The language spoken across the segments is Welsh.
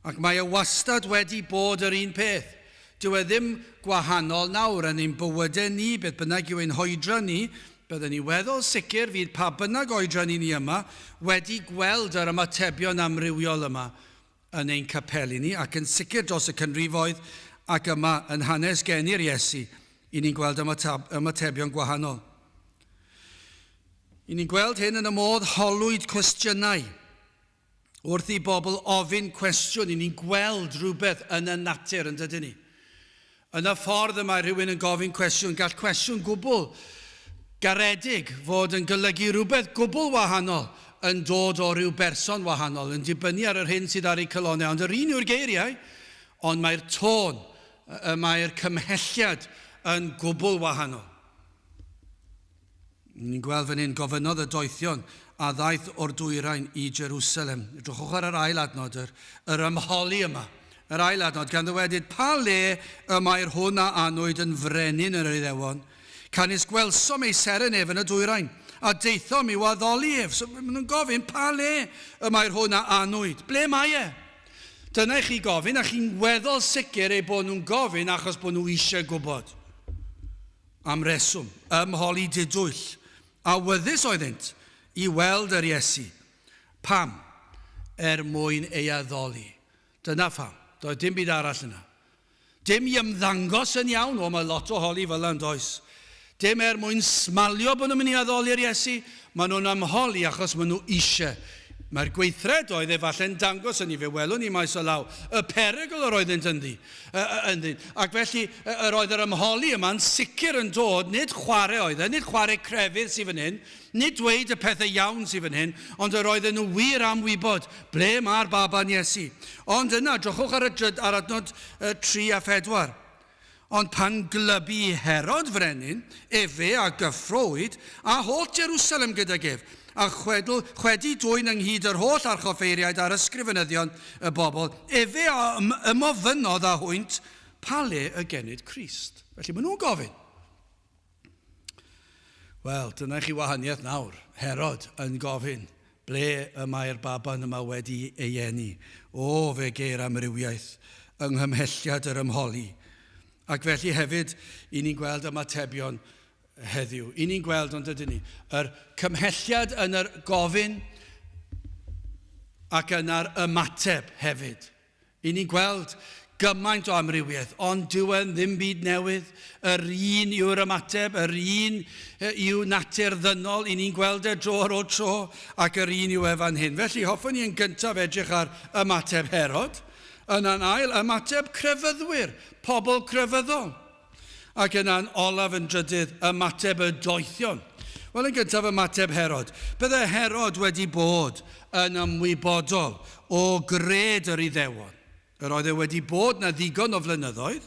Ac mae e wastad wedi bod yr un peth. Dyw e ddim gwahanol nawr yn ein bywydau ni, beth bynnag yw ein hoedran ni, byddwn ni weddol sicr fydd pa bynnag oedran i ni yma wedi gweld yr ymatebion amrywiol yma yn ein capeli ni, ac yn sicr dros y canrifoedd ac yma yn hanes geni'r Iesu, i ni'n gweld ymatebion gwahanol. I ni'n gweld hyn yn y modd holwyd cwestiynau. Wrth i bobl ofyn cwestiwn, i ni'n gweld rhywbeth yn y natur, yn dydyn ni? Yn y ffordd y mae rhywun yn gofyn cwestiwn, gall cwestiwn gwbl garedig fod yn golygu rhywbeth gwbl wahanol yn dod o ryw berson wahanol, yn dibynnu ar yr hyn sydd ar eu calonnau. Ond yr un yw'r geiriau, ond mae'r tôn, y mae'r cymhelliad yn gwbl wahanol. Ni'n gweld fan hyn, gofynnodd y doethion a ddaeth o'r dwyrain i Jerusalem. Edrychwch ar yr ail adnod, yr, yr ymholi yma. Yr ail adnod, gan ddywedyd, pa le y mae'r hwn a anwyd yn frenin yr Iddewon? Canys gwelsom ei seren ef yn y dwyrain, a daethom i'w addoli ef. So, maen nhw'n gofyn, pa le y mae'r hwn a anwyd? Ble mae e? Dyna i chi gofyn, a chi'n weddol sicr eu bod nhw'n gofyn achos bod nhw eisiau gwybod. Am reswm, ymholi didwyll, awyddus oeddynt i weld yr Iesu. Pam? Er mwyn ei addoli. Dyna pham. Doedd dim byd arall yna. Dim i ymddangos yn iawn, o mae lot o holi fel yna yn does. Dim er mwyn smalio bod nhw'n mynd i addoli'r Iesu, maen nhw'n ymholi achos maen nhw eisiau. Mae'r gweithredoedd efallai'n dangos hynny, fe welwn ni maes o law, y perygl yr oeddynt ynddi. Ynddyn. Ac felly, yr oedd yr ymholi yma'n sicr yn dod, nid chwarae oedd e, nid chwarae crefydd sydd fan hyn, nid dweud y pethau iawn sydd fan hyn, ond yr oedden nhw wir am wybod ble mae'r baban Iesu. Ond yna, drychwch ar, y, ar adnod 3 a 4. Ond pan glybu Herod frenin, efe a gyffrowyd, a holl Jerusalem gydag ef, a chwedl, chwedi dwyn ynghyd yr holl archoffeiriaid a'r ysgrifenyddion y bobl, efe a ymofynnodd â hwynt, pa le y genid Crist? Felly maen nhw'n gofyn. Wel, dyna chi wahaniaeth nawr. Herod yn gofyn, ble y mae'r baban yma wedi ei eni? O, fe geir amrywiaeth yng nghymhelliad yr ymholi. Ac felly hefyd, i ni'n gweld ymatebion heddiw. I ni'n gweld, ond ydyn ni, yr cymhelliad yn yr gofyn ac yna'r ymateb hefyd. I ni'n gweld gymaint o amrywiaeth, ond dyw e'n ddim byd newydd. Yr un yw'r ymateb, yr un yw natur ddynol, i ni'n gweld e dro ar ôl tro, ac yr un yw e fan hyn. Felly, hoffwn i yn gyntaf edrych ar ymateb Herod, yna'n ail, ymateb crefyddwyr, pobl crefyddol. Ac yna'n olaf yn drydydd, ymateb y doethion. Wel, yn gyntaf, ymateb Herod. Bydde Herod wedi bod yn ymwybodol o gred yr Iddewon. Yr oedd e wedi bod 'na ddigon o flynyddoedd,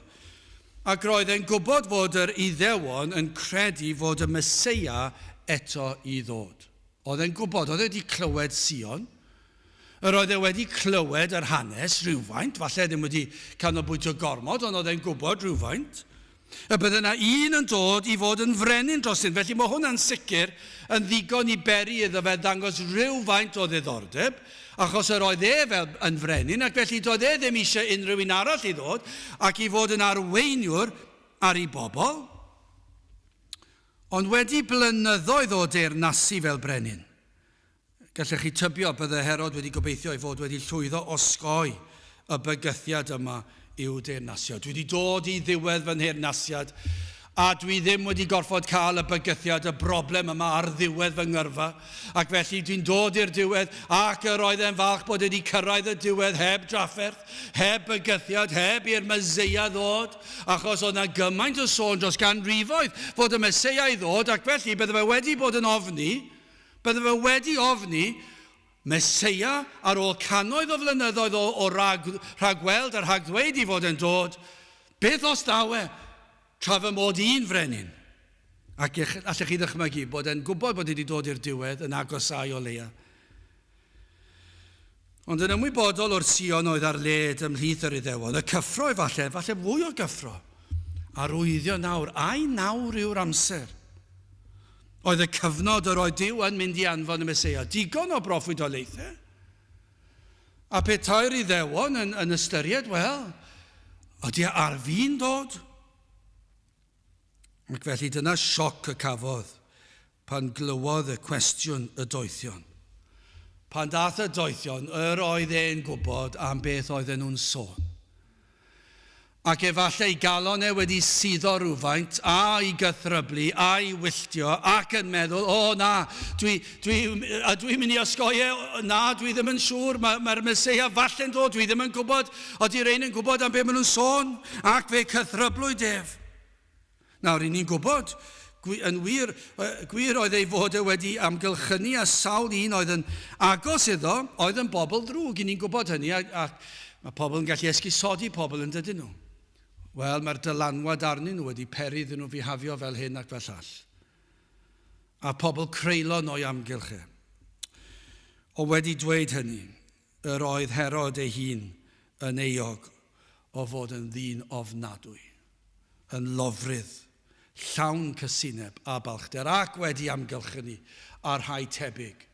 ac roedd e'n gwybod fod yr Iddewon yn credu fod y Meseia eto i ddod. Oedd e'n gwybod, oedd e wedi clywed sïon, Yr oedd e wedi clywed yr hanes rhywfaint, falle ddim wedi canolbwyntio gormod, ond oedd e'n gwybod rhywfaint, y bydde yna un yn dod i fod yn frenin drostyn. Felly mae hwnna'n sicr yn ddigon i beri iddo fe ddangos rhywfaint o ddiddordeb, achos yr oedd e fel yn frenin, ac felly doedd e ddim eisiau unrhyw un arall i ddod ac i fod yn arweiniwr ar ei bobl. Ond wedi blynyddoedd o deyrnasu fel brenin, Gallech chi tybio bydde Herod wedi gobeithio ei fod wedi llwyddo osgoi y bygythiad yma i'w deyrnasiad. Dwi wedi dod i ddiwedd fy nheyrnasiad a dwi ddim wedi gorfod cael y bygythiad, y broblem yma ar ddiwedd fy ngyrfa, ac felly dwi'n dod i'r diwedd ac yr oedd e'n falch bod wedi cyrraedd y diwedd heb drafferth, heb bygythiad, heb i'r Meseia ddod, achos oedd 'na gymaint o sôn dros ganrifoedd fod y Meseia i ddod ac felly bydde fe wedi bod yn ofni Bydde fe wedi ofni Meseia ar ôl cannoedd o flynyddoedd o, o rag, rhagweld a rhagddweud i fod e'n dod. Beth os daw e tra fy mod i'n frenin? Ac allech chi ddychmygu bod e'n gwybod bod e wedi dod i'r diwedd yn agosáu o leia. Ond yn ymwybodol o'r sïon oedd ar led ymhlith yr Iddewon, y cyffro efallai, efallai fwy o gyffro, arwyddio nawr, ai nawr yw'r amser? Oedd y cyfnod yr oedd Duw yn mynd i anfon y Meseia. Digon o broffwydoliaethau. A petai'r Iddewon yn, yn ystyried, wel, ydy e ar fin dod? Ac felly dyna sioc y cafodd pan glywodd y cwestiwn y doethion. Pan dath y doethion, yr oedd e'n gwybod am beth oedden nhw'n sôn. Ac efallai ei galon e wedi suddo rhywfaint, a'i gythryblu, a'i wylltio, ac yn meddwl, o na, dwi, dwi, a dwi'n mynd i osgoi e, na, dwi ddim yn siŵr, mae'r mae Meseia falle'n dod, dwi ddim yn gwybod, oeddi rhain yn gwybod am be maen nhw'n sôn, ac fe cythryblwyd ef. Nawr, i ni'n gwybod, yn wir, gwir oedd ei fod e wedi amgylchynu â sawl un oedd yn agos iddo, oedd yn bobl ddrwg. I ni'n gwybod hynny, ac, ac mae pobl yn gallu esgusodi pobl yn dydyn nhw. Wel, mae'r dylanwad arnyn nhw wedi peri iddyn nhw fihafio fel hyn ac fel llall. A pobl creulon o'i amgylch e. O wedi dweud hynny, Yr oedd Herod ei hun yn euog o fod yn ddyn ofnadwy, yn lofrudd, llawn casineb a balchder, ac wedi amgylchynu â rhai tebyg.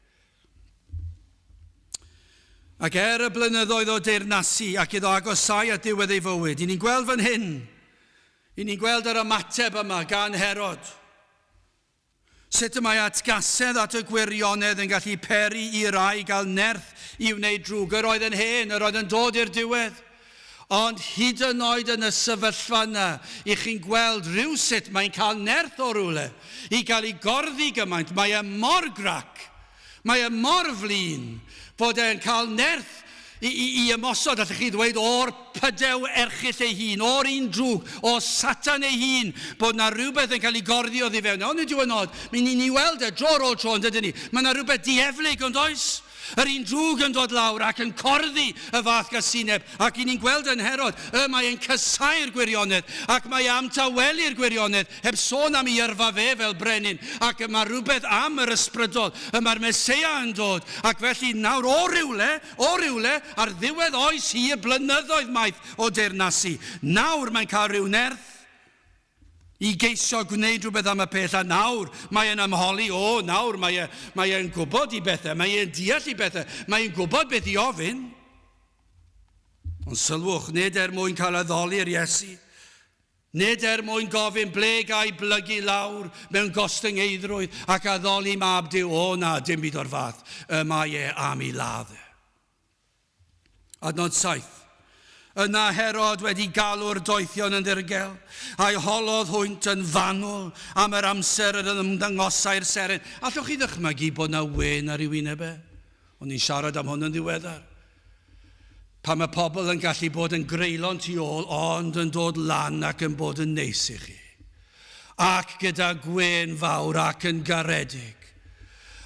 Ac er y blynyddoedd o deyrnasu ac iddo agosáu at ddiwedd ei fywyd, i ni'n gweld fan hyn, i ni'n gweld yr ymateb yma gan Herod. Sut y mae atgasedd at y gwirionedd yn gallu peri i rai gael nerth i wneud drwg? Yr oedd yn hen, yr oedd yn dod i'r diwedd. Ond hyd yn oed yn y sefyllfa yna, i chi'n gweld rhywsut mae'n cael nerth o rywle i gael ei gorddi gymaint. Mae e mor grac. Mae e mor flin fod e'n cael nerth i, i, i ymosod, allwch chi ddweud, o'r pydew erchyll ei hun, o'r un drwg, o Satan ei hun, bod na rhywbeth yn cael ei gorddi oddi fewn. Ond nid yw yn od, mi ni'n ni weld e dro ar ôl tro, yn dydyn ni? Mae yna rhywbeth dieflig, ond oes? Yr un drwg yn dod lawr ac yn corddi y fath gasineb, ac i ni'n gweld yn Herod, y mae e'n casau'r gwirionedd, ac mae e am tawelu'r gwirionedd, Heb sôn am ei yrfa fe fel brenin, ac y mae rhywbeth am yr ysbrydol, y mae'r Meseia yn dod, ac felly nawr o rywle, o rywle, ar ddiwedd oes hir, blynyddoedd maith o deyrnasu, nawr mae'n cael rhyw nerth i geisio gwneud rhywbeth am y peth, a nawr mae e'n ymholi, o, nawr mae e, mae e'n gwybod i bethau, mae e'n deall i bethau, mae e'n gwybod beth i ofyn. Ond sylwch, nid er mwyn cael addoli'r Iesu, Nid er mwyn gofyn ble ga i blygu lawr mewn gostyngeiddrwydd ac addoli mab Duw, o na, dim byd o'r fath, y mae e am i ladd e. Adnod 7. Yna Herod wedi galw'r doethion yn ddirgel, a'i holodd hwynt yn fanwl am yr amser yr ymddangosai'r seren. Allwch chi ddychmygu bod na wên ar ei wyneb e? O'n i'n siarad am hwn yn ddiweddar. Pan mae pobl yn gallu bod yn greulon tu ôl ond yn dod lan ac yn bod yn neis i chi. Ac gyda gwên fawr ac yn garedig.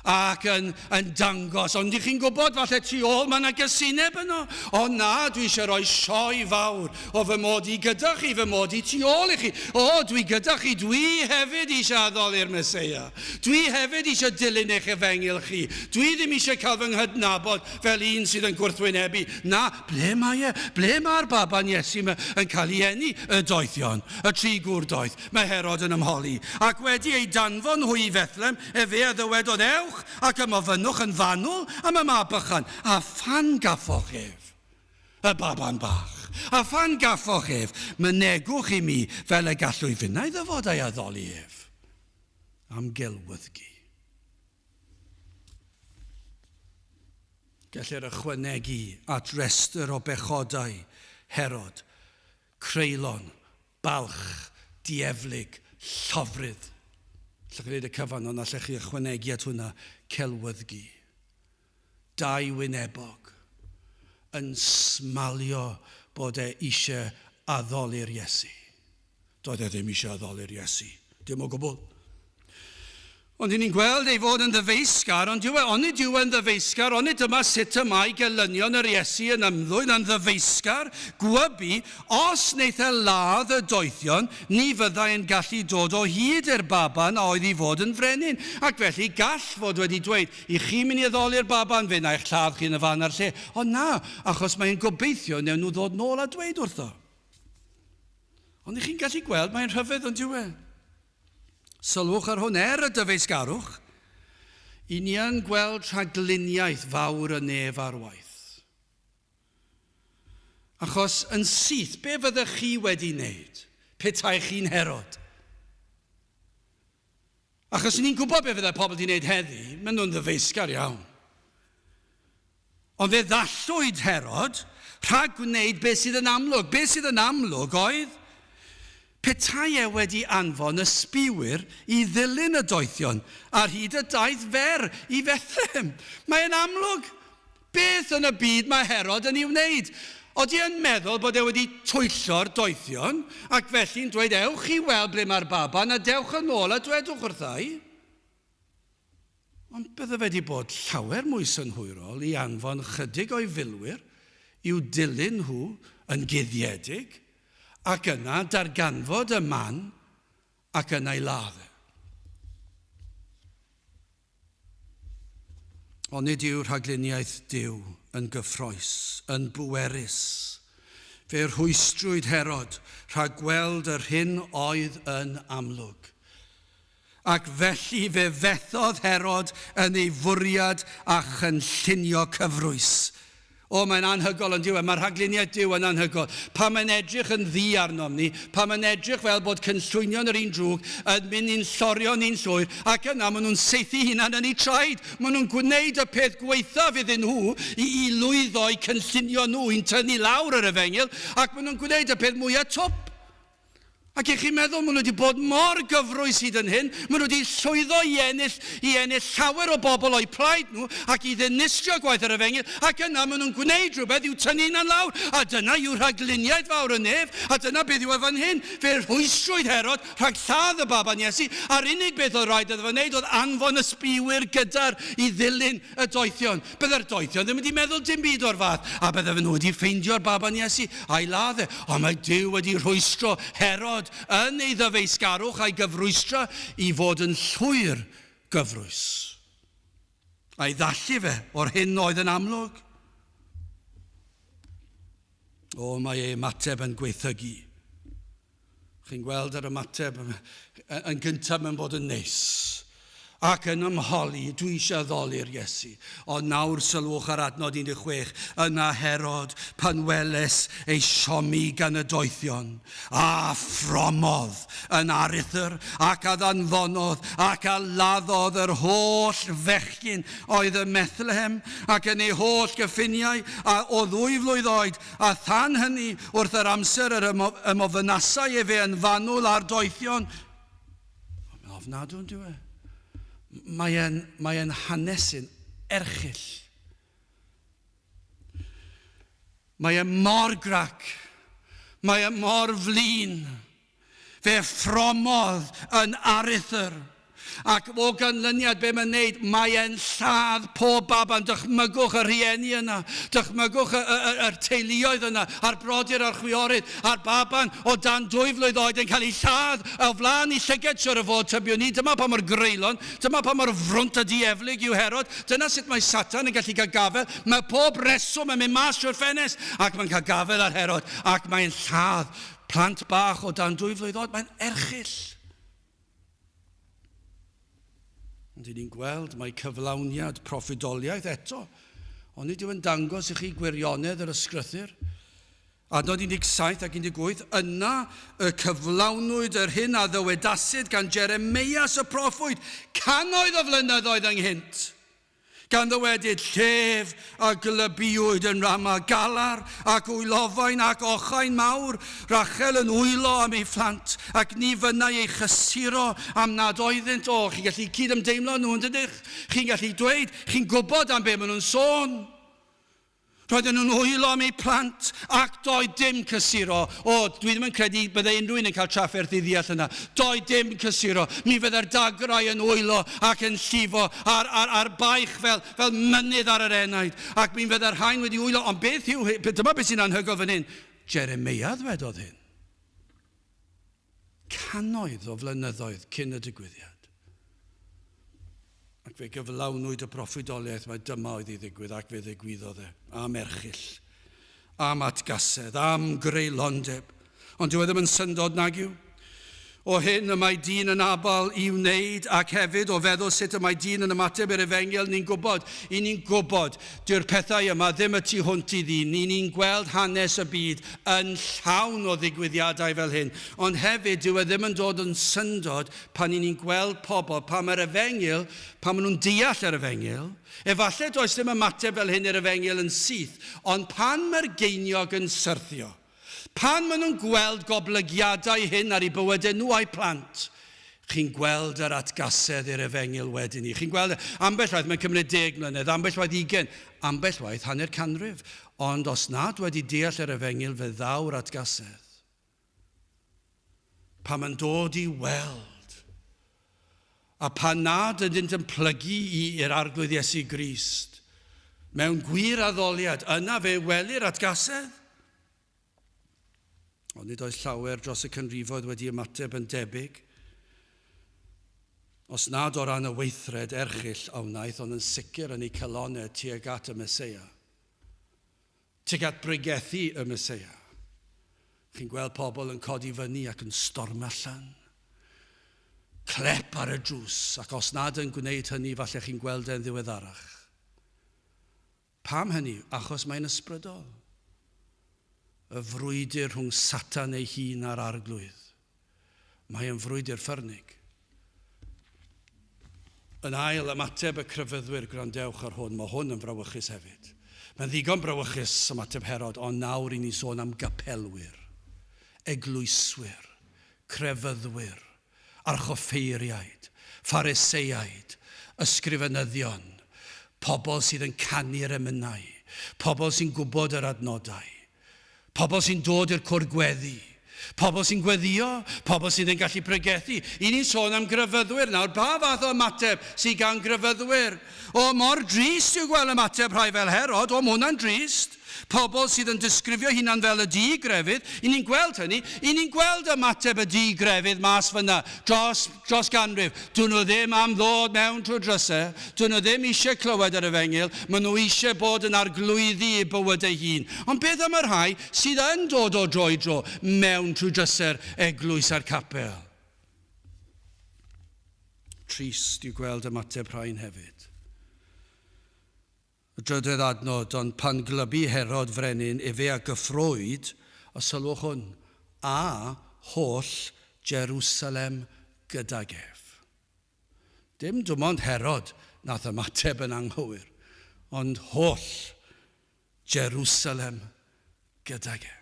Ac yn, yn dangos, ond i chi'n gwybod, falle tu ôl mae yna gysineb yno. O na, dwi eisiau rhoi sioe fawr o fy mod i gyda chi, fy mod i tu ôl i chi. O, dwi gyda chi, dwi hefyd eisiau addoli'r Meseia. Dwi hefyd eisiau dilyn eich efengyl chi. Dwi ddim eisiau cael fy nghydnabod fel un sydd yn gwrthwynebu. Na, ble mae e? Ble mae'r baban Iesu yma yn cael ei eni? Y doethion, y tri gŵr doeth. Mae Herod yn ymholi. Ac wedi eu danfon hwy i Fethlem, efe a ddywedodd, Ewch ac ymofynnwch yn fanwl am y mab bychan, a phan gaffoch ef, y baban bach, a phan gaffoch ef, mynegwch i mi fel y gallwy finnau ddyfod a'i addoli ef. Am gelwyddgi. Gellir ychwanegu at restr o bechodau Herod, creulon, balch, dieflig, llofrudd. Allwch chi wneud y cyfan, ond allech chi ychwanegu at hwnna celwyddgi. Dau wynebog yn smalio bod e eisiau addoli'r Iesu. Doedd e ddim eisiau addoli'r Iesu. Dim o gwbl. Ond i ni'n gweld ei fod yn ddyfeisgar, ond yw e, onid yw e'n ddyfeisgar, onid dyma sut y mae gelynion yr Iesu yn ymddwyn yn ddyfeisgar, gwybu, os wneith e ladd y doethion, ni fyddai yn gallu dod o hyd i'r baban a oedd i fod yn frenin. Ac felly gall fod wedi dweud, i chi mynd i addoli'r baban, fe wna i'ch lladd chi yn y fan a'r lle. Ond na, achos mae'n gobeithio newn nhw ddod nôl a dweud wrtho. Ond i chi'n gallu gweld, mae'n rhyfedd ond yw e. Sylwch ar hwn, er y dyfeisgarwch, i ni yn gweld rhagluniaeth fawr y nef ar waith. Achos yn syth, be fyddech chi wedi wneud petai chi'n Herod? Achos ni'n gwybod be fyddai pobl wedi wneud heddi, maen nhw'n ddyfeisgar iawn. Ond fe ddallwyd Herod rhag gwneud beth sydd yn amlwg. Beth sydd yn amlwg oedd petai e wedi anfon y sbiwyr i ddilyn y doethion ar hyd y daith fer i Fethlehem. Mae'n amlwg. Beth yn y byd mae Herod yn ei wneud? Odi e'n meddwl bod e wedi twyllo'r doethion ac felly'n dweud ewch i weld ble mae'r baban a dewch yn ôl a dwedwch wrtha i? Ond bydde fe wedi bod llawer mwy synhwyrol i anfon chydig o'i filwyr i'w dilyn nhw yn guddiedig ac yna darganfod y man ac yna ei ladd e. Ond nid yw rhagluniaeth Duw yn gyffrous, yn bwerus. Fe rhwystrwyd Herod rhag gweld yr hyn oedd yn amlwg. Ac felly fe fethodd Herod yn ei fwriad a chynllunio cyfrwys. O, mae'n anhygoel yn dyw e? Mae rhagluniaeth Duw yn anhygoel. Pan mae'n edrych yn ddu arnom ni, pan mae'n edrych fel bod cynllwynion yr un drwg yn mynd i'n llorio ni'n llwyr, ac yna maen nhw'n saethu hunan yn eu traed. Maen nhw'n gwneud y peth gwaethaf iddyn nhw i, i lwyddo i cynllunio nhw i'n tynnu lawr yr efengyl, ac maen nhw'n gwneud y peth mwyaf twp. Ac y'ch chi'n meddwl, maen nhw wedi bod mor gyfrwys hyd yn hyn, maen nhw wedi llwyddo i ennill, i ennill llawer o bobl o'u plaid nhw ac i ddinistrio gwaith yr efengyl, ac yna maen nhw'n gwneud rhywbeth i'w tynnu hunan lawr. A dyna yw rhagluniaeth fawr y nef, a dyna beth yw e fan hyn. Fe rhwystrwyd Herod rhag lladd y baban Iesu, a'r unig beth oedd rhaid iddo fe wneud oedd anfon y sbïwyr gyda'r i ddilyn y doethion. Bydde'r doethion ddim wedi meddwl dim byd o'r fath, a bydde nhw wedi ffeindio'r baban Iesu a'i ladd e. Ond mae Duw wedi rhwystro Herod yn ei ddyfeisgarwch a'i gyfrwystra i fod yn llwyr gyfrwys. A'i ddallu fe o'r hyn oedd yn amlwg. O, mae ei ymateb yn gweithygu. Chi'n gweld yr ymateb yn gyntaf mae'n bod yn neis ac yn ymholi, dwi eisiau addoli'r Iesu. Ond nawr sylwch ar adnod 16, yna Herod, pan weles ei siomi gan y doethion, a ffromodd yn aruthr, ac a ddanfonodd, ac a laddodd yr holl fechgyn oedd ym Methlehem, ac yn ei holl gyffiniau, a o ddwy flwydd oed, A than hynny, wrth yr amser yr ymofynasai efe yn fanwl â'r doethion, mae'n ofnadw yn dyw e? Mae e'n, mae e'n hanesyn erchyll. Mae e mor grac. Mae e mor flin. Fe ffromodd yn aruthr. Ac o ganlyniad be mae'n neud, mae e'n lladd pob baban. Dychmygwch y rhieni yna, dychmygwch y, y, y, yr teuluoedd yna, a'r brodyr a'r chwiorydd, a'r baban o dan dwy flwydd oed yn cael ei lladd o flaen ei llyged siwr o fod, tybiwn ni. Dyma pa mor greulon, dyma pa mor frwnt a dieflig yw Herod. Dyna sut mae Satan yn gallu cael gafael. Mae pob reswm yn mynd mas trwy'r ffenest ac mae'n cael gafael ar Herod ac mae'n lladd Plant bach o dan dwy flwydd oed, mae'n erchyll. Ond i ni'n gweld mae cyflawniad proffwydoliaeth eto, ond nid yw'n dangos i chi gwirionedd yr ysgrythur. Adnod 17 ac 18, yna y cyflawnwyd yr hyn a ddywedasid gan Jeremeias y proffwyd cannoedd o flynyddoedd ynghynt. Gan ddywedyd, Llef a glybiwyd yn Rama, galar ac wylofain ac ochain mawr, Rachel yn wylo am ei phlant, ac ni fynnai ei chysuro am nad oeddynt. O, chi'n gallu cyd-ymdeimlo nhw, yn dydych? Chi'n gallu dweud, chi'n gwybod am be maen nhw'n sôn. Roedden nhw'n wylo am eu plant ac doedd dim cysuro. O, dwi ddim yn credu byddai unrhyw un yn cael trafferth i ddeall yna. Doedd dim cysuro. Mi fyddai'r dagrau yn wylo ac yn llifo a'r, a'r, a'r baich fel, fel mynydd ar yr enaid. Ac mi fyddai'r rhain wedi wylo. Ond beth yw, dyma beth sy'n anhygoel fan hyn. Jeremeia ddwedodd hyn. Cannoedd o flynyddoedd cyn y digwyddiad. Ac fe gyflawnwyd y broffwydoliaeth mai dyma oedd i ddigwydd ac fe ddigwyddodd e. Am erchyll, am atgasedd, am greulondeb. Ond dyw e ddim yn syndod nag yw? O hyn y mae dyn yn abal i wneud ac hefyd o feddwl sut y mae dyn yn ymateb i'r efengyl, ni'n gwybod, i ni'n gwybod, dyw'r pethau yma ddim y tu hwnt i ddyn. Ni ni'n gweld hanes y byd yn llawn o ddigwyddiadau fel hyn. Ond hefyd, dyw e ddim yn dod yn syndod pan i ni'n gweld pobl, pan mae'r efengyl, pan maen nhw'n deall yr efengyl, efallai does ddim ymateb fel hyn i'r efengyl yn syth, ond pan mae'r geiniog yn syrthio, Pan maen nhw'n gweld goblygiadau hyn ar eu bywydau nhw a'u plant, chi'n gweld yr atgasedd i'r efengyl wedyn ni. Chi'n gweld, e, ambell waith mae'n cymryd 10 mlynedd, ambell waith 20, ambell waith hanner canrif. Ond os nad wedi deall yr efengyl, fe ddaw'r atgasedd. Pan mae'n dod i weld, a pan nad ydynt yn plygu i i'r Arglwydd Iesu Grist, mewn gwir addoliad, yna fe welir atgasedd. Ond nid oes llawer dros y canrifoedd wedi ymateb yn debyg. Os nad o ran y weithred erchyll a wnaeth, ond yn sicr yn eu calonnau tuag at y Meseia. Tuag at bregethu y Meseia. Chi'n gweld pobl yn codi fyny ac yn storm allan. Clep ar y drws, ac os nad yn gwneud hynny, falle chi'n gweld e'n ddiweddarach. Pam hynny? Achos mae'n ysbrydol. Y frwydr rhwng Satan ei hun a'r Arglwydd. Mae yn frwydr ffyrnig. Yn ail, ymateb y crefyddwyr, gwrandewch ar hwn, mae hwn yn frawychus hefyd. Mae'n ddigon brawychus ymateb Herod, ond nawr i ni sôn am gapelwyr, eglwyswyr, crefyddwyr, archoffeiriaid, Phariseaid, ysgrifenyddion, pobl sydd yn canu'r emynau, pobl sy'n gwybod yr adnodau, pobl sy'n dod i'r cwr gweddi, pobl sy'n gweddio, pobl sydd yn gallu pregethu. I ni'n sôn am grefyddwyr nawr. Pa fath o ymateb sydd gan grefyddwyr? O, mor drist yw gweld ymateb rhai fel Herod. O, mae hwnna'n drist. Pobl sydd yn disgrifio hunan fel y di-grefydd, i ni'n gweld hynny, i ni'n gweld ymateb y di-grefydd mas fyna dros, dros ganrif. Dyn nhw ddim am ddod mewn trwy drysau, dyn nhw ddim eisiau clywed yr efengyl, maen nhw eisiau bod yn arglwyddi eu bywydau hun. Ond beth am y rhai sydd yn dod o dro i dro mewn trwy drysau'r eglwys a'r capel? Trist yw gweld ymateb rhain hefyd. Y drydedd adnod, ond pan glybu Herod frenin, efe a gyffrowyd, a sylwch hwn, a holl Jerusalem gydag ef. Dim dim ond Herod nath ymateb yn anghywir, ond holl Jerusalem gydag e.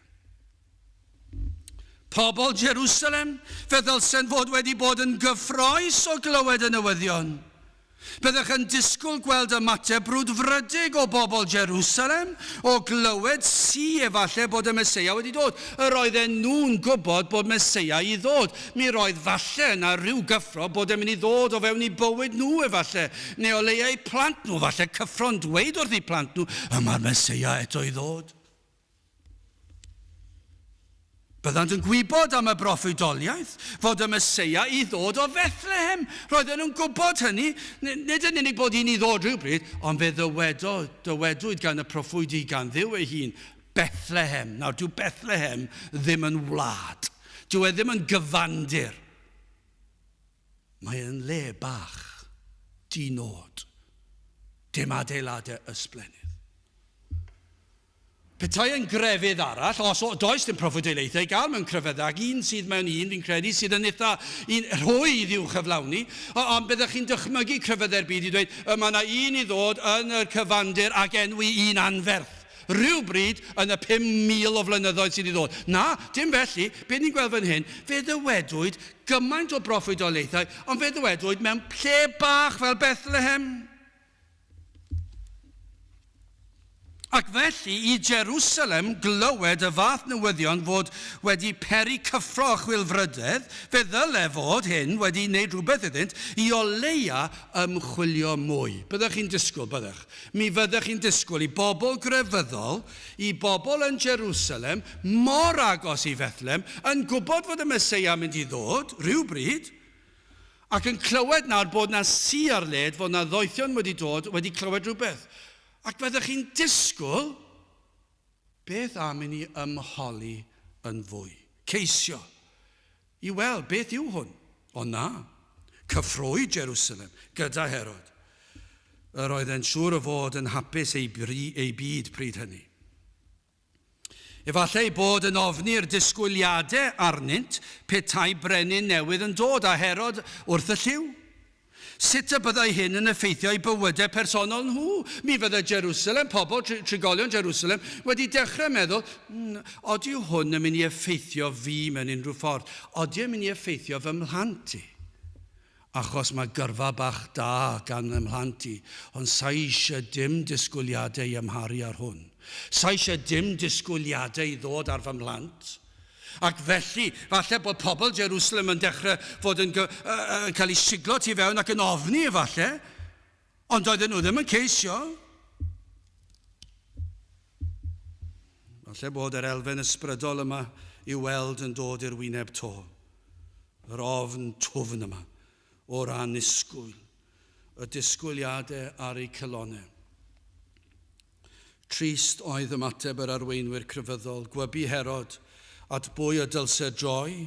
Pobl Jerusalem, fe ddylsen fod wedi bod yn gyffroes o glywed y newyddion. Byddech yn disgwyl gweld ymateb brwdfrydig o bobl Jerusalem o glywed si efallai bod y Meseia wedi dod. Yr oedden nhw'n gwybod bod Meseia i ddod. Mi roedd falle yna rhyw gyffro bod e'n mynd i ddod o fewn eu bywyd nhw efallai, neu o leia eu plant nhw, falle cyffro'n dweud wrth eu plant nhw, y mae'r Meseia eto i ddod. Byddant yn gwybod am y broffwydoliaeth fod y Meseia i ddod o Fethlehem. Roedden nhw'n gwybod hynny, nid yn unig bod un i ddod rhywbryd, ond fe ddywedodd, dywedwyd gan y proffwydi gan Dduw ei hun, Bethlehem. Nawr, dyw Bethlehem ddim yn wlad. Dyw e ddim yn gyfandir. Mae e'n le bach, di-nod. Dim adeiladau ysblennydd. Petai yn grefydd arall, os does dim proffwydoliaethau i gael mewn crefyddau, ac un sydd mewn un, fi'n credu, sydd yn eitha un rhwydd i'w chyflawni, ond byddech chi'n dychmygu crefyddau'r byd i dweud, y mae yna un i ddod yn y cyfandir ac enwi un anferth, rhywbryd yn y 5,000 o flynyddoedd sydd i ddod. Na, dim felly. Be ni'n gweld fan hyn, fe ddywedwyd gymaint o broffwydoliaethau, ond fe ddywedwyd mewn lle bach fel Bethlehem. Ac felly i Jerusalem glywed y fath newyddion fod wedi peri cyffro a chwilfrydedd, fe ddyle fod hyn wedi wneud rhywbeth iddynt i o leia ymchwilio mwy. Byddech chi'n disgwyl, byddech? Mi fyddech chi'n disgwyl i bobl grefyddol, i bobl yn Jerusalem, mor agos i Fethlem, yn gwybod fod y Meseia yn mynd i ddod, rhywbryd, Ac yn clywed nawr bod 'na si ar led, fod 'na ddoethion wedi dod, wedi clywed rhywbeth. Ac fyddech chi'n disgwyl, beth am i ni ymholi yn fwy? Ceisio. I weld beth yw hwn. Ond na, cyffroi Jerusalem gyda Herod. Yr oedd e'n siŵr o fod yn hapus ei, bri, ei byd pryd hynny. Efallai ei bod yn ofni'r disgwyliadau arnynt petai brenin newydd yn dod a Herod wrth y llyw. Sut y byddai hyn yn effeithio eu bywydau personol nhw? Mi fyddai Jerusalem, pobl, trigolion Jerusalem, wedi dechrau meddwl, mm, odi hwn yn mynd i effeithio fi mewn unrhyw ffordd? Odi yn mynd i effeithio fy mhlant i? Achos mae gyrfa bach da gan fy mhlant i, ond sa i eisiau dim disgwyliadau i amharu ar hwn. Sa i eisiau dim disgwyliadau i ddod ar fy mhlant. Ac felly, falle bod pobl Jerusalem yn dechrau fod yn, uh, cael eu siglo tu fewn ac yn ofni efallai, ond doedden nhw ddim yn ceisio. Falle bod yr elfen ysbrydol yma i'w weld yn dod i'r wyneb to. Yr ofn twfn yma o'r annisgwyl, y disgwyliadau ar eu calonnau. Trist oedd ymateb yr arweinwyr crefyddol, gwybu Herod at bwy y dylse droi.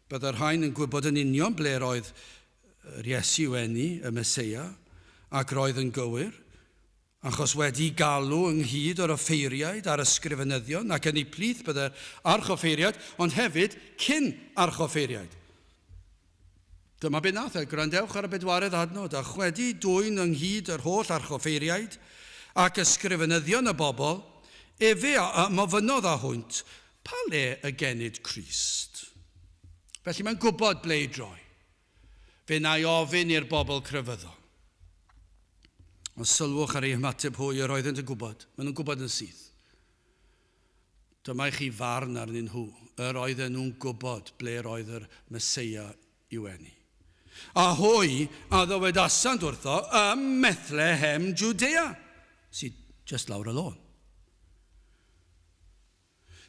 Byddai'r rhain yn gwybod yn union ble roedd yr Iesu eni, y Meseia, ac roedd yn gywir, achos wedi galw ynghyd o'r offeiriaid a'r ysgrifenyddion, ac yn eu plith byddai'r archoffeiriaid, ond hefyd cyn archoffeiriaid. Dyma be nath e, gwrandewch ar y bedwaredd adnod, a chwedi dwyn ynghyd yr holl archoffeiriaid ac ysgrifenyddion y bobl, efe a ymofynnodd â hwynt, pa le y genid Crist? Felly mae'n gwybod ble i droi. Fe na i ofyn i'r bobl crefyddol. Ond sylwch ar eu hymateb hwy, yr oeddent yn gwybod. Maen nhw'n gwybod yn syth. Dyma i chi farn arnyn nhw. Yr oedden nhw'n gwybod ble roedd yr Meseia i'w eni. A hwy a ddywedasant wrtho ym Methlehem, Jwdea, sydd just lawr y lôn.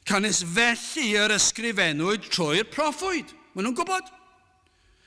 Canys felly yr ysgrifennwyd trwy'r proffwyd. Maen nhw'n gwybod.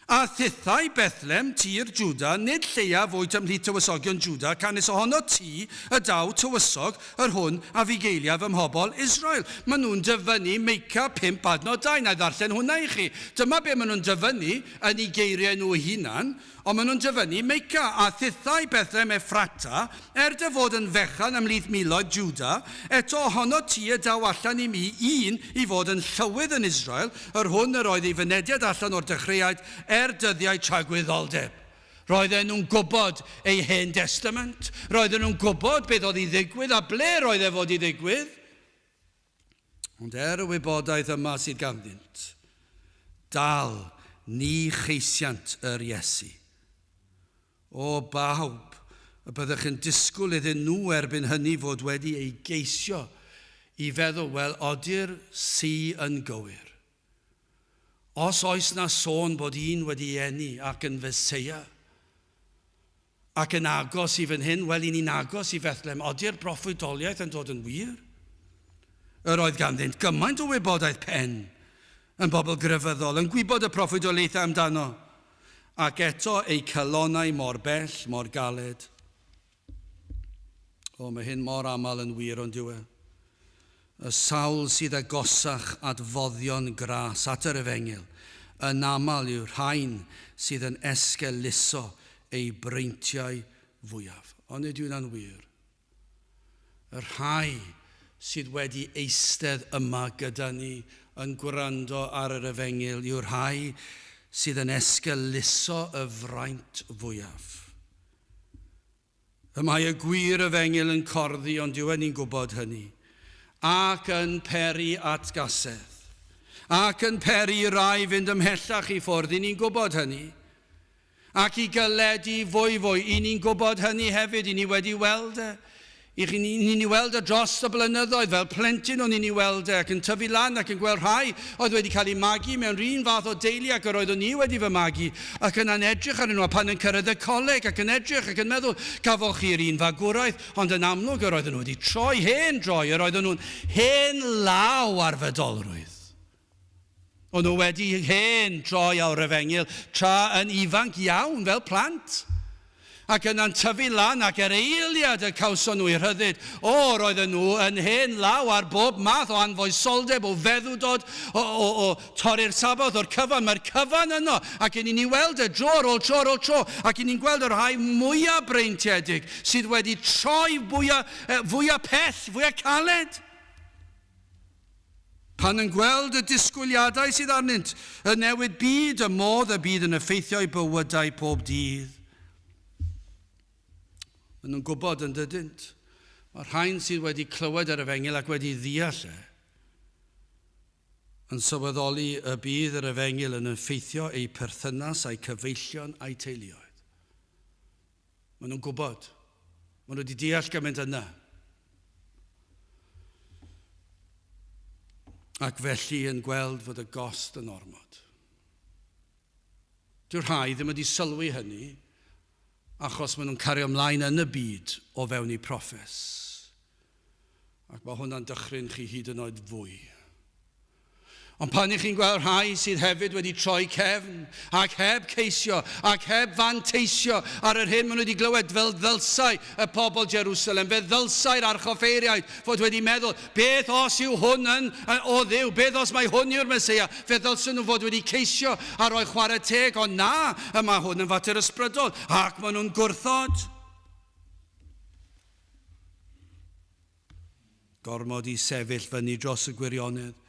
A thithau, Bethlem, tir Jwda, nid lleiaf wyt ymhlith tywysogion Jwda, canys ohonot ti y daw tywysog, yr hwn a fugeiliaf ym mhobl Israel. Maen nhw'n dyfynnu Meica 5 adnod 2. Na i ddarllen hwnna i chi. Dyma be maen nhw'n dyfynnu yn eu geiriau nhw eu hunan. Ond maen nhw'n dyfynnu Meica, A thithau, Bethlem Effrata, er dy fod yn fechan ymhlith miloedd Jwda, eto ohonot ti y daw allan i mi un i fod yn llywydd yn Israel, yr hwn yr oedd ei fynediad allan o'r dechreuaid er dyddiau tragwyddoldeb. Roedden nhw'n gwybod eu Hen Destament. Roedden nhw'n gwybod beth oedd i ddigwydd a ble roedd e fod i ddigwydd. Ond er y wybodaeth yma sydd ganddynt, dal ni cheisiant yr Iesu. O bawb y byddech yn disgwyl iddyn nhw erbyn hynny fod wedi ei geisio i feddwl, wel, ody'r si yn gywir? Os oes na sôn bod un wedi ei eni ac yn Feseia, ac yn agos i fan hyn, wel, i ni'n agos i Fethlem, ody'r broffwydoliaeth yn dod yn wir? Yr oedd ganddynt gymaint o wybodaeth pen, yn bobl grefyddol, yn gwybod y proffwydoliaethau amdano, ac eto eu calonnau mor bell, mor galed. O, mae hyn mor aml yn wir, ond yw e? Y sawl sydd agosach at foddion gras, at yr efengyl, yn aml yw'r rhain sydd yn esgeuluso eu breintiau fwyaf. Ond nid yw hynna'n wir. Y rhai sydd wedi eistedd yma gyda ni yn gwrando ar yr efengyl yw'r rhai sydd yn esgeuluso y fraint fwyaf. Y mae y gwir efengyl yn corddi, ond yw e ni'n gwybod hynny, ac yn peri atgasedd, ac yn peri i rai fynd ymhellach i ffwrdd, i ni'n gwybod hynny, ac i galedu fwy fwy, i ni'n gwybod hynny hefyd, i ni wedi weld e. I chi, ni'n ei weld e dros y blynyddoedd, fel plentyn o'n i'n ei weld e, ac yn tyfu lan ac yn gweld rhai oedd wedi cael eu magu mewn run fath o deulu ac yr oeddwn i wedi fy magu, ac yna'n edrych arnyn nhw, a pan yn cyrraedd y coleg ac yn edrych ac yn meddwl, gafoch chi'r un fagwraeth, ond yn amlwg yr oedden nhw wedi troi, hen droi, yr oedden nhw'n hen law ar fydolrwydd. O'n nhw wedi hen droi o'r efengyl tra yn ifanc iawn fel plant. Ac yna'n tyfu lan ac er eiliad y cawson nhw eu rhyddid. O, roedden nhw yn hen law ar bob math o anfoesoldeb, o feddwdod, o, o, o torri'r Saboth, o'r cyfan. Mae'r cyfan yno. Ac i ni'n ei weld e dro ar ôl tro ar ôl tro. Ac i ni'n gweld y rhai mwyaf breintiedig sydd wedi troi fwyaf, fwyaf pell, fwyaf caled. Pan yn gweld y disgwyliadau sydd arnynt, y newid byd, y modd y bydd yn effeithio eu bywydau pob dydd. Maen nhw'n gwybod yn dydynt. Mae'r rhain sydd wedi clywed yr efengyl ac wedi ddeall e, yn sylweddoli y bydd yr efengyl yn effeithio eu perthynas a'u cyfeillion a'u teuluoedd. Maen nhw'n gwybod. Maen nhw wedi deall gymaint yna. Ac felly yn gweld fod y gost yn ormod. Dyw'r rhai ddim wedi sylwi hynny achos maen nhw'n cario ymlaen yn y byd o fewn eu proffes. Ac mae hwnna'n dychryn chi hyd yn oed fwy. Ond pan ych chi'n gweld rhai sydd hefyd wedi troi cefn, ac heb ceisio, ac heb fanteisio ar yr hyn maen nhw wedi glywed, fel ddylsai y pobl Jerusalem, fe ddylsai'r archoffeiriaid fod wedi meddwl, beth os yw hwn yn o Dduw, beth os mai hwn yw'r Meseia, fe ddylsen nhw fod wedi ceisio a rhoi chwarae teg, ond na, y mae hwn yn fater ysbrydol, ac maen nhw'n gwrthod. Gormod i sefyll fyny dros y gwirionedd,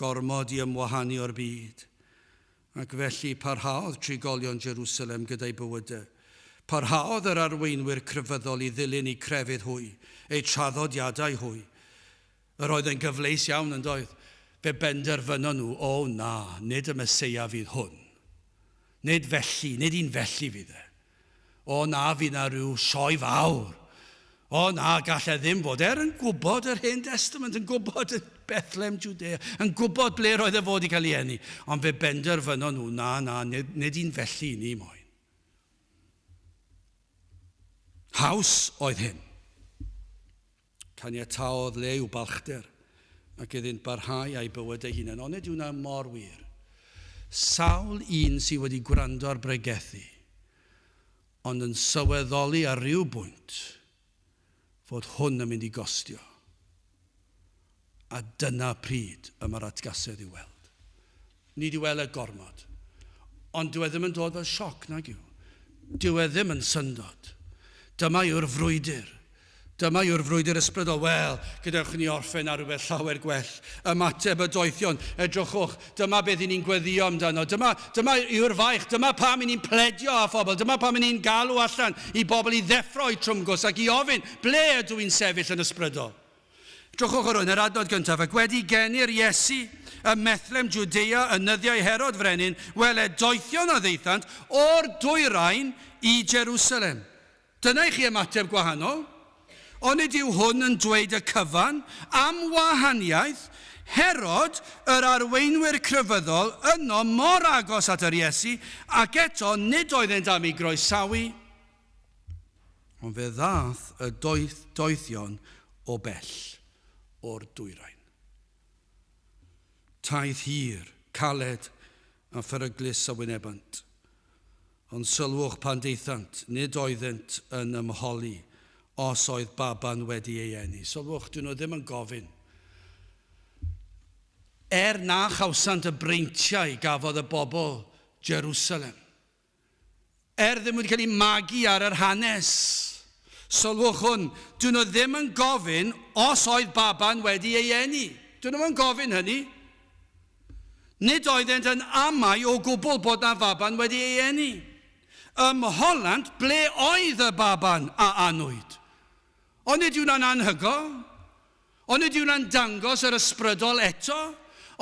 gormod i ymwahanu o'r byd. Ac felly parhaodd trigolion Jerusalem gyda'i bywydau. Parhaodd yr arweinwyr crefyddol i ddilyn eu crefydd hwy, eu traddodiadau hwy. Yr oedd yn gyfleus iawn, yn doedd? Fe benderfynon nhw, o na, nid y Meseia fydd hwn. Nid felly, nid un felly fydd e. O na, fydd 'na rhyw sioe fawr. O na, gall e ddim fod. Er yn gwybod yr Hen Destament, yn gwybod y Bethlehem Judea, yn gwybod ble roedd e fod i cael ei eni. Ond fe benderfynon nhw, na, na, nid, nid un felly i ni moyn. Haws oedd hyn. Caniataodd le i'w balchder ac iddynt barhau â'u bywydau hunain. Onid yw hwnna mor wir? Sawl un sydd wedi gwrando ar bregethu, ond yn sylweddoli ar ryw bwynt fod hwn yn mynd i gostio. A dyna pryd y mae'r atgasedd i'w weld. Nid i'w weld e gormod. Ond dyw e ddim yn dod fel sioc, nag yw? Dyw e ddim yn syndod. Dyma yw'r frwydr. Dyma yw'r frwydr ysbrydol. Wel, gadewch i ni orffen ar rhywbeth llawer gwell. Ymateb y doethion. Edrychwch, dyma beth i ni'n gweddio amdano. Dyma, dyma yw'r faich. Dyma pam i ni'n pledio â phobl. Dyma pam i ni'n galw allan i bobl i ddeffro eu trwmgws ac i ofyn, ble ydw i'n sefyll yn ysbrydol? Drychwch ar hwn, yr adnod gyntaf, ac wedi geni'r Iesu ym Methlem Jwdea yn nyddiau Herod frenin, wele, doethion a ddaethant o'r dwyrain i Jerusalem. Dyna i chi ymateb gwahanol. Onid yw hwn yn dweud y cyfan am wahaniaeth Herod, yr arweinwyr crefyddol, yno mor agos at yr Iesu, ac eto nid oeddent am ei groesawu? Ond fe ddaeth y doeth doethion o bell, o'r dwyrain. Taith hir, caled a pheryglus a wynebant. Ond sylwch pan daethant, nid oeddynt yn ymholi os oedd baban wedi ei eni. Sylwch, dyn nhw ddim yn gofyn. Er na chawsant y breintiau gafodd y bobl Jerusalem, Er ddim wedi cael eu magu ar yr hanes. Sylwch hwn, dyn nhw ddim yn gofyn os oedd baban wedi ei eni. Dyn nhw'm yn gofyn hynny. Nid oeddent yn amau o gwbl bod na faban wedi ei eni. Ym Mholland, ble oedd y baban a anwyd? Onid yw hwnna'n anhygoel? Onid yw hwnna'n dangos yr ysbrydol eto?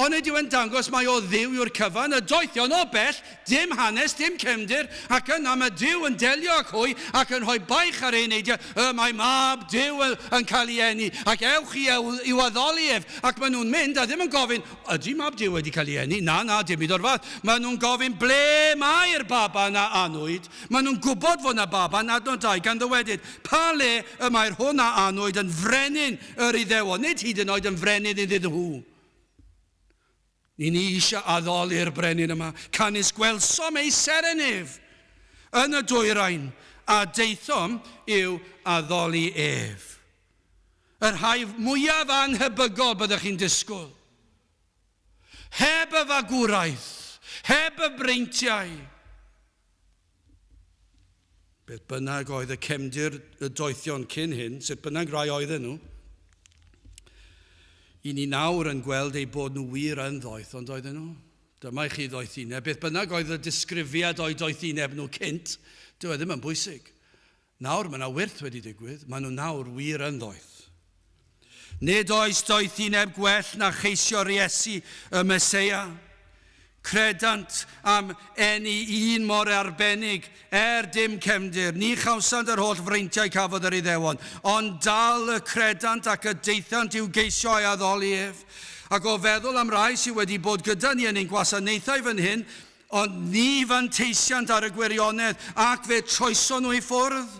Onid yw e'n dangos mai o Dduw yw'r cyfan? Y doethion o bell, dim hanes, dim cefndir, ac yna mae Duw yn delio ag hwy ac yn rhoi baich ar eu eneidiau, y mae mab Duw yn cael ei eni, ac ewch i i'w addoli ef. Ac maen nhw'n mynd a ddim yn gofyn, ydy mab Duw wedi cael ei eni? Na, na, dim byd o'r fath. Maen nhw'n gofyn, ble mae'r baban a anwyd? Maen nhw'n gwybod fod 'na baban, adnod 2, gan ddywedyd, Pa le y mae'r hwn a anwyd yn frenin yr Iddewon, nid hyd yn oed yn frenin iddyn nhw. Ni ni eisiau addoli'r brenin yma, canys gwelsom ei seren ef yn y dwyrain, a daethom i'w addoli ef. Y rhai mwyaf anhebygol byddech chi'n disgwyl. Heb y fagwraeth, heb y breintiau. Beth bynnag oedd y cefndir y doethion cyn hyn, sut bynnag rai oedden nhw, i ni nawr yn gweld eu bod nhw wir yn ddoeth, ond oedden nhw? Dyma i chi ddoethineb. Beth bynnag oedd y disgrifiad o'u doethineb nhw cynt, dyw e ddim yn bwysig. Nawr mae yna wyrth wedi digwydd, maen nhw nawr wir yn ddoeth. Nid oes doethineb gwell na cheisio'r Iesu y Meseia. Credant am eni un mor arbennig, er dim cefndir. Ni chawsant yr holl freintiau cafodd yr Iddewon, ond dal y credant ac y daethant i'w geisio a'i addoli ef. Ac o feddwl am rai sydd wedi bod gyda ni yn ein gwasanaethau fan hyn, Ond ni fanteisiant ar y gwirionedd, ac fe troeson nhw i ffwrdd.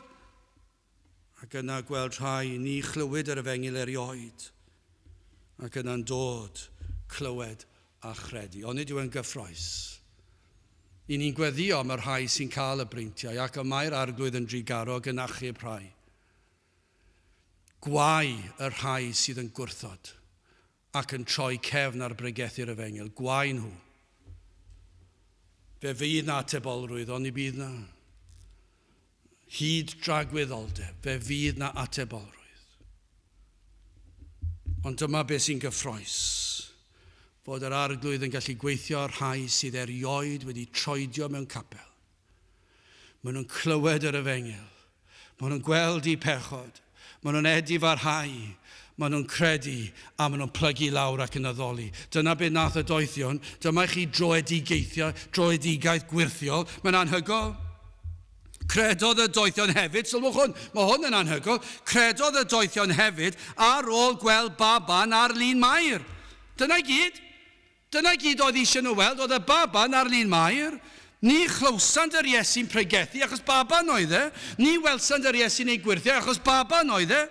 Ac yna gweld rhai ni chlywyd yr efengyl erioed, ac yna'n dod, clywed a chredu. Onid yw e'n gyffroes? I ni'n gweddio am y rhai sy'n cael y breintiau, ac y mae'r Arglwydd yn drugarog yn achub rhai. Gwae y rhai sydd yn gwrthod ac yn troi cefn ar bregethu'r efengyl. Gwae nhw. Fe fydd 'na atebolrwydd, oni bydd 'na? Hyd dragwyddoldeb, fe fydd 'na atebolrwydd. Ond dyma beth sy'n gyffroes, fod yr Arglwydd yn gallu gweithio ar rhai sydd erioed wedi troedio mewn capel. Maen nhw'n clywed yr efengyl. Maen nhw'n gweld eu pechod. Maen nhw'n edifarhau. Maen nhw'n credu a maen nhw'n plygu lawr ac yn addoli. Dyna beth nath y doethion. Dyma i chi droedigaethau, droedigaeth gwirthiol. Mae'n anhygoel. Credodd y doethion hefyd, sylwch hwn, mae hwn yn anhygoel, credodd y doethion hefyd ar ôl gweld baban ar lun Mair. Dyna i gyd. Dyna i gyd oedd eisiau nhw weld, oedd y baban ar lun Mair. Ni chlywsant yr Iesu'n pregethu, achos baban oedd e. Ni welsant yr Iesu'n ei gwyrthiau, achos baban oedd e.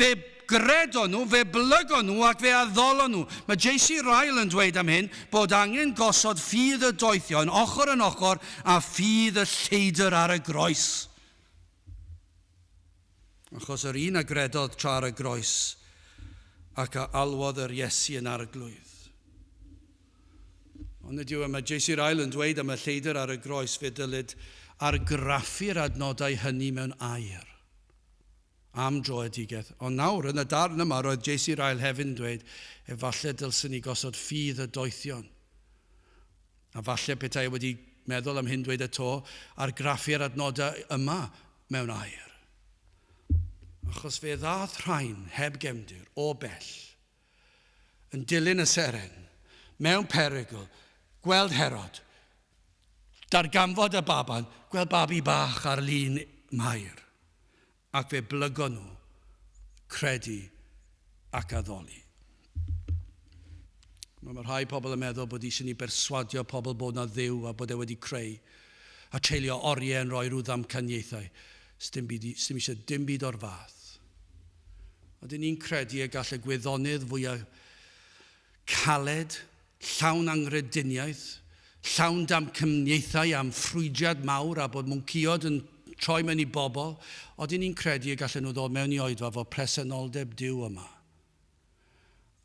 Fe gredon nhw, fe blygon nhw ac fe addolon nhw. Mae J.C. Ryle yn dweud am hyn bod angen gosod ffydd y doethion ochr yn ochr â ffydd y lleidr ar y groes. Achos yr un a gredodd tra ar y groes ac a alwodd yr Iesu yn Arglwydd. Ond nid yw e, mae J.C. Ryle yn dweud am y lleidr ar y groes fe dylid argraffu'r adnodau hynny mewn air am droedigaeth. Ond nawr, yn y darn yma, roedd J.C. Ryle hefyd yn dweud, efallai dylswn ni gosod ffydd y doethion. A falle petai wedi meddwl am hyn dweud y to, argraffu'r adnodau yma mewn air. Achos fe ddath rhain heb gefndir, o bell, yn dilyn y seren, mewn perygl, gweld Herod, darganfod y baban, gweld babi bach ar lun Mair, ac fe blygon nhw, credu ac addoli. Mae rhai pobl yn meddwl bod eisiau ni berswadio pobl bod na Dduw a bod e wedi creu, a treulio oriau yn rhoi rhyw ddamcaniaethau. Sdim, byd, sdim eisiau dim byd o'r fath. Oedden ni'n credu y gall y gwyddonydd fwyaf caled, llawn anghrediniaeth, llawn damcaniaethau am ffrwydriad mawr a bod mwncïod yn troi mewn i bobl, oedden ni'n credu y gallen nhw ddod mewn i oedfa fod presenoldeb Duw yma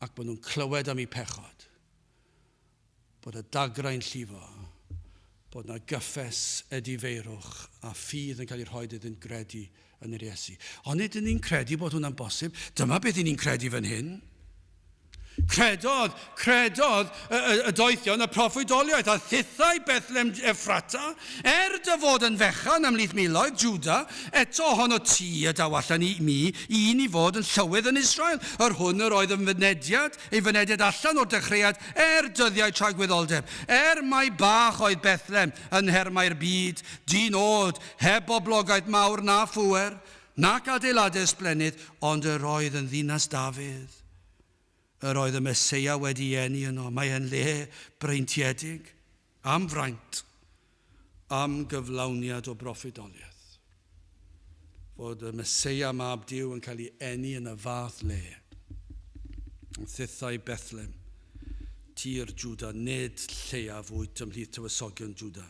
ac bod nhw'n clywed am eu pechod, bod y dagrau'n llifo, bod na gyffes edifeirwch a ffydd yn cael ei rhoi iddynt gredu yn yr Iesu. Ond nid ni'n credu bod hwnna'n bosib. Dyma beth ni'n credu fan hyn. Credodd, credodd y, y, y doethion y proffwydoliaeth a thithau Bethlehem Ephrata, er dy fod yn fechan ymhlith miloedd Juda, eto ohono ti y daw allan i mi un i fod yn llywydd yn Israel, yr hwn yr oedd yn fynediad, ei fynediad allan o'r dechreuad er dyddiau tragwyddoldeb. Er mai bach oedd Bethlehem yn nhermau'r byd, dyn od, heb boblogaeth mawr na phŵer, nac adeiladau ysblennydd, ond yr oedd yn ddinas Dafydd. Yr oedd y Meseia wedi eni yno. Mae e'n le breintiedig, am fraint, am gyflawniad o broffwydoliaeth. Fod y Meseia mab Duw yn cael ei eni yn y fath le. Yn thithau Bethlem, tir Juda, nid lleiaf wyt ymhlith tywysogion Juda.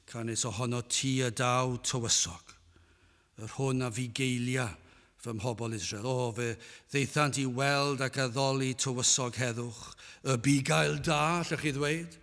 Canys ohono ti y daw tywysog. Yr hwn a fugeilia fy mhobl Israel. O, fe ddaethant i weld ac addoli tywysog heddwch, y bugail da, allwch chi ddweud.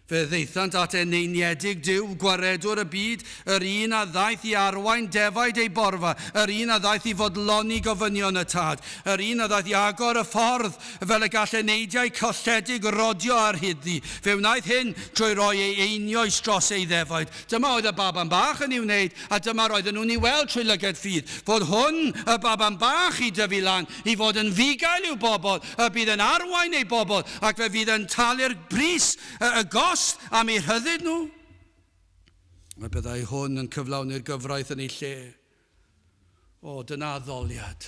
Fe ddaethant at eneiniedig Duw, gwaredwr y byd, yr un a ddaeth i arwain defaid ei borfa, yr un a ddaeth i fodloni gofynion y Tad, yr un a ddaeth i agor y ffordd fel y gall eneidiau colledig rodio ar hyd-ddi. Fe wnaeth hyn trwy roi ei einioes dros ei ddefaid. Dyma oedd y baban bach yn ei wneud, a dyma roedden nhw'n ei weld trwy lygad ffydd, fod hwn, y baban bach, i dyfu lan, i fod yn fugail i'w bobl, y bydd yn arwain ei bobl, ac fe fydd yn talu'r pris Y, y gost am eu rhyddid nhw. A byddai hwn yn cyflawni'r gyfraith yn ei lle. O, dyna addoliad.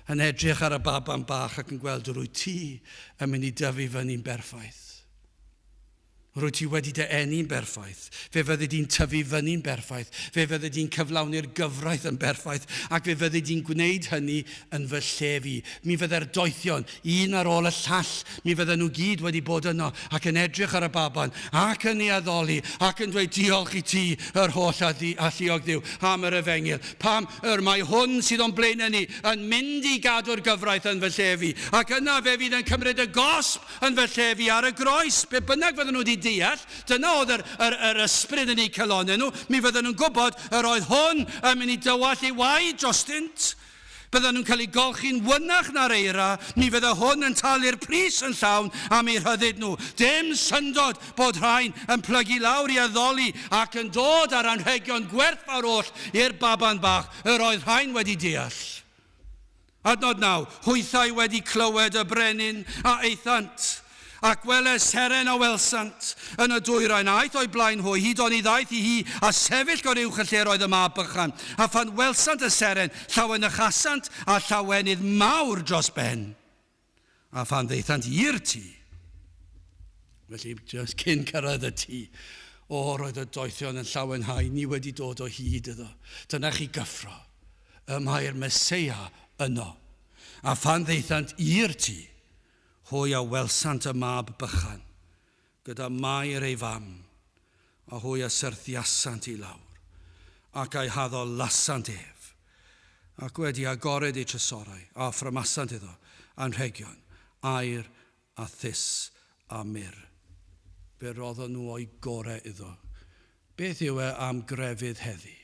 Yn edrych ar y baban bach ac yn gweld yr wyt ti yn mynd i dyfu fyny'n berffaith. Rwyt ti wedi dy eni'n berffaith. Fe fyddi di'n tyfu fyny'n berffaith. Fe fyddi di'n cyflawni'r gyfraith yn berffaith. Ac fe fyddi di'n gwneud hynny yn fy lle fi. Mi fydde'r doethion, un ar ôl y llall, mi fydden nhw gyd wedi bod yno ac yn edrych ar y baban ac yn ei addoli ac yn dweud diolch i ti yr holl alluog Dduw am yr efengyl. Pam yr mae hwn sydd o'n blaenau ni yn mynd i gadw'r gyfraith yn fy lle fi. Ac yna fe fydd yn cymryd y gosb yn fy lle fi ar y groes. Be bynnag fydden nhw wedi deall, dyna oedd yr, yr, yr ysbryd yn eu calonnau nhw, mi fydden nhw'n gwybod yr oedd hwn yn mynd i dywallt ei waed drostynt. Bydden nhw'n cael eu golchi'n wynach na'r eira, mi fydde hwn yn talu'r pris yn llawn am eu rhyddid nhw. Dim syndod bod rhain yn plygu lawr i addoli ac yn dod â'r anrhegion gwerthfawr oll i'r baban bach, yr oedd rhain wedi deall. Adnod 9, Hwythau wedi clywed y brenin a aethant. Ac wele seren a welsant yn y dwyrain, a aeth o'u blaen hwy, hyd oni ddaeth i hi, a sefyll goruwch y lle yr oedd y mab bychan. A phan welsant y seren, llawenychasant â llawenydd mawr dros ben. A phan ddaethant i'r tŷ, felly just cyn cyrraedd y tŷ, o, roedd y doethion yn llawenhau, ni wedi dod o hyd iddo. Dyna chi gyffro. Y mae'r Meseia yno. A phan ddaethant i'r tŷ, Hwy a welsant y mab bychan, gyda Mair ei fam, a hwy a syrthiasant i lawr, ac a'i haddolasant ef. Ac wedi agored eu trysorau, a offrymasant iddo anrhegion, aur a thus a myrr. Fe roddon nhw o'u gorau iddo. Beth yw e am grefydd heddi?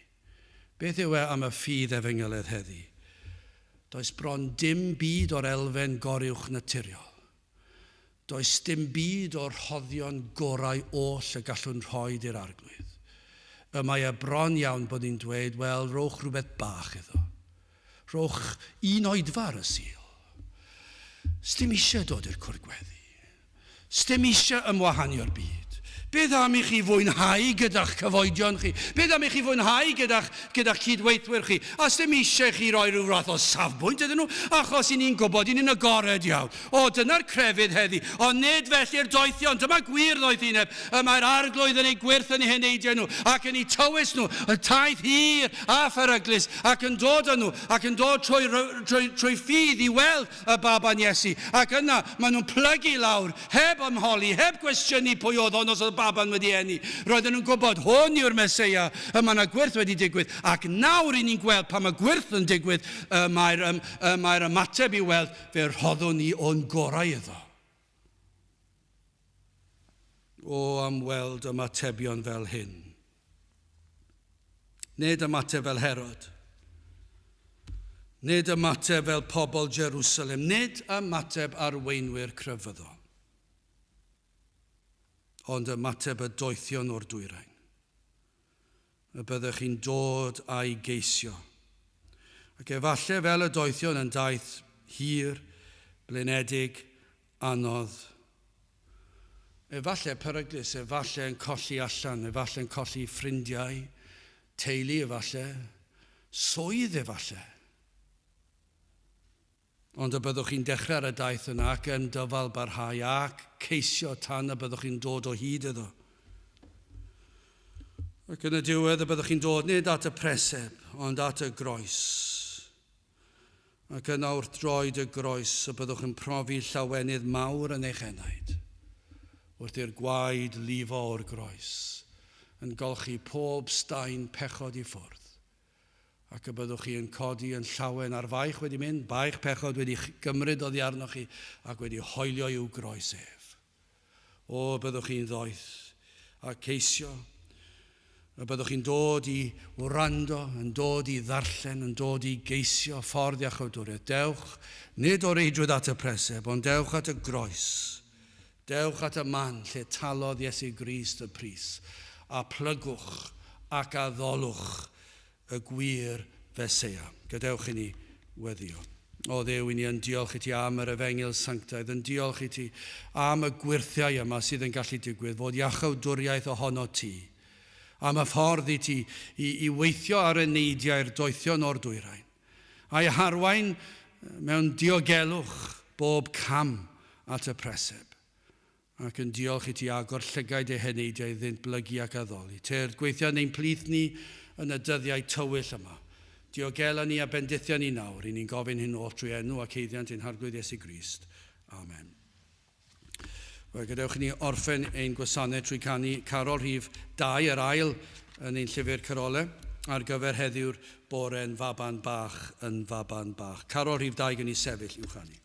Beth yw e am y ffydd efengylaidd heddi? Does bron dim byd o'r elfen goruwchnaturiol. Does dim byd o'r rhoddion gorau oll y gallwn rhoid i'r Arglwydd. Y mae e bron iawn bod ni'n dweud, wel, rhowch rhywbeth bach iddo. Rhowch un oedfa ar y Sul. Sdim eisiau dod i'r cwrdd gweddi. Sdim eisiau ymwahanu o'r byd. Beth am i chi fwynhau gyda'ch cyfoedion chi? Beth am i chi fwynhau gyda'ch, gyda'ch cydweithwyr chi? A sdim eisiau chi roi rhyw fath o safbwynt iddyn nhw, achos i ni'n gwybod, i ni'n agored iawn. O, dyna'r crefydd heddi. Ond nid felly'r doethion. Dyma gwir ddoethineb. Y mae'r Arglwydd yn eu gwyrth yn eu heneidiau nhw, ac yn eu tywys nhw, y taith hir a pheryglus, ac yn dod â nhw, ac yn dod trwy, trwy, trwy ffydd i weld y baban Iesu, ac yna maen nhw'n plygu lawr, heb ymholi, heb gwestiynu pwy oedd hwn os oedd y baban wedi eni. Roedden nhw'n gwybod, hwn yw'r Meseia, y mae yna gwyrth wedi digwydd, ac nawr i ni'n gweld pan mae gwyrth yn digwydd, y mae'r, y mae'r ymateb i'w weld, fe rhoddwn ni o'n gorau iddo. O, am weld ymatebion fel hyn. Nid ymateb fel Herod. Nid ymateb fel pobl Jerusalem. Nid ymateb arweinwyr crefyddol. Ond ymateb y doethion o'r dwyrain. Y byddech chi'n dod a'i geisio. Ac efallai fel y doethion yn daith hir, blinedig, anodd. Efallai peryglus, efallai yn colli allan, efallai yn colli ffrindiau, teulu efallai, swydd efallai. Ond y byddwch chi'n dechrau ar y daith yna ac yn dyfal barhau ac ceisio tan y byddwch chi'n dod o hyd iddo. Ac yn y diwedd y byddwch chi'n dod nid at y preseb, ond at y groes. Ac yna wrth droed y groes y byddwch yn profi llawenydd mawr yn eich enaid, wrth i'r gwaed lifo o'r groes, yn golchi pob staen pechod i ffwrdd. Ac y byddwch chi yn codi yn llawen ar faich wedi mynd, baich pechod wedi gymryd oddi arnoch chi ac wedi hoelio i'w groes ef. O, byddwch chi'n ddoeth a ceisio, y byddwch chi'n dod i wrando, yn dod i ddarllen, yn dod i geisio ffordd iachawdwriaeth. Dewch, nid o reidrwydd at y preseb, ond dewch at y groes. Dewch at y man lle talodd Iesu Grist y pris, a plygwch ac addolwch y gwir Feseia. Gadewch i ni weddio. O Dduw, i ni yn diolch i ti am yr efengyl sanctaidd, yn diolch i ti am y gwyrthiau yma sydd yn gallu digwydd, fod iachawdwriaeth ohono ti, am y ffordd i ti i weithio ar y neidiau'r doethion o'r dwyrain, a'i harwain mewn diogelwch bob cam at y preseb, ac yn diolch i ti agor llygaid eu heneidiau iddynt blygu ac addoli. Tyrd, gweithio yn ein plith ni yn y dyddiau tywyll yma. Diogela ni a bendithia ni nawr. I ni'n gofyn hyn oll trwy enw ac haeddiant ein Harglwydd Iesu Grist. Amen. Wel, gadewch i ni orffen ein gwasanaeth trwy canu carol rhif 2, yr ail yn ein llyfr carolau, ar gyfer heddiw'r bore'n faban bach yn faban bach. Carol rhif 2 gen i sefyll i'w chanu.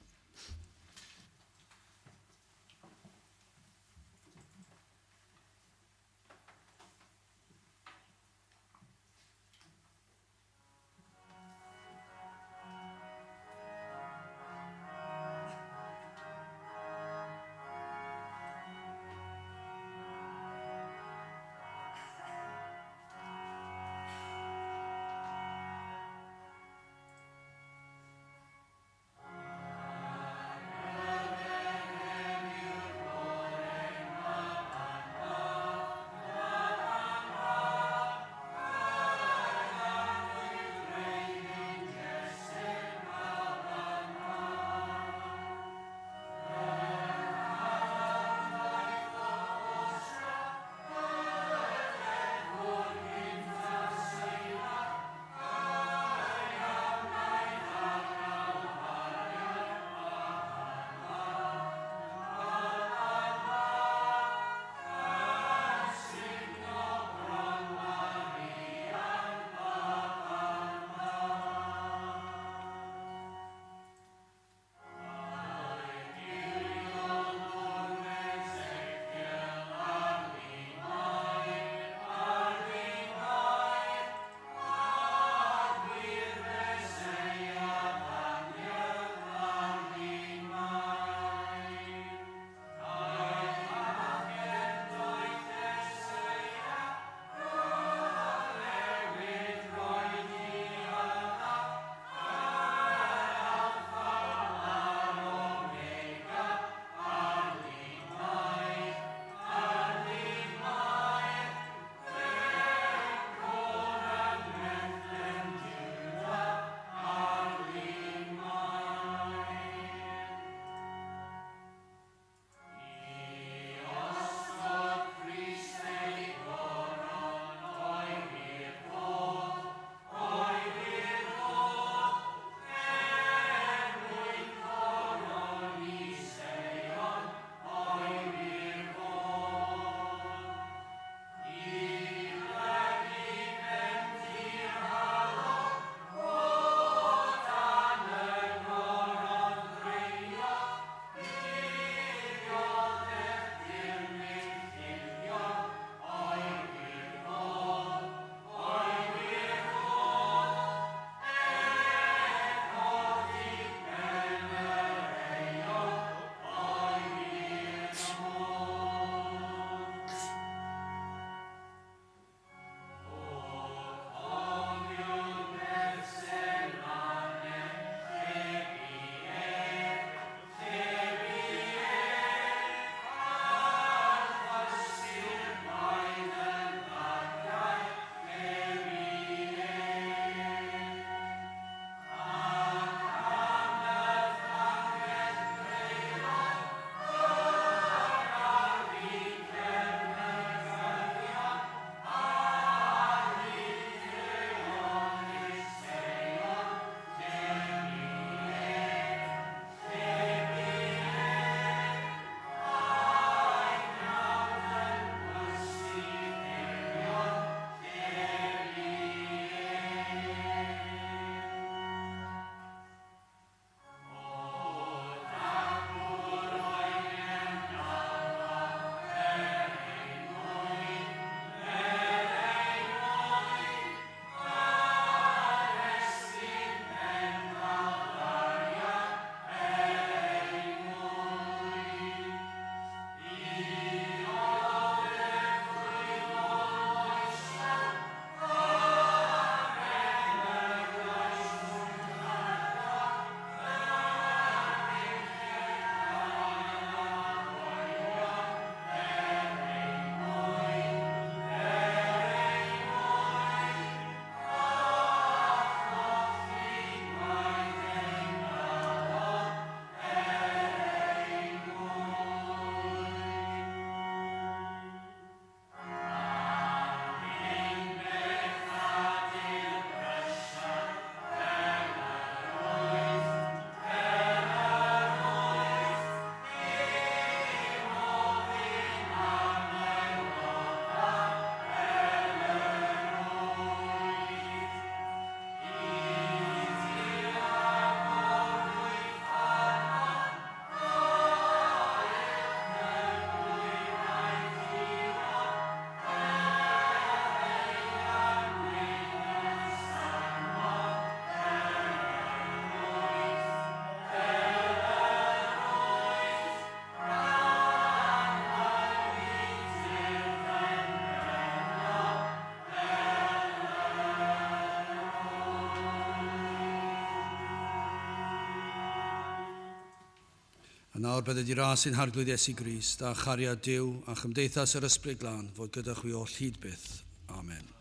A nawr bydded i ras ein Harglwydd Iesu Grist a chariad Duw a chymdeithas yr Ysbryd Glân fod gyda chwi oll hyd byth. Amen.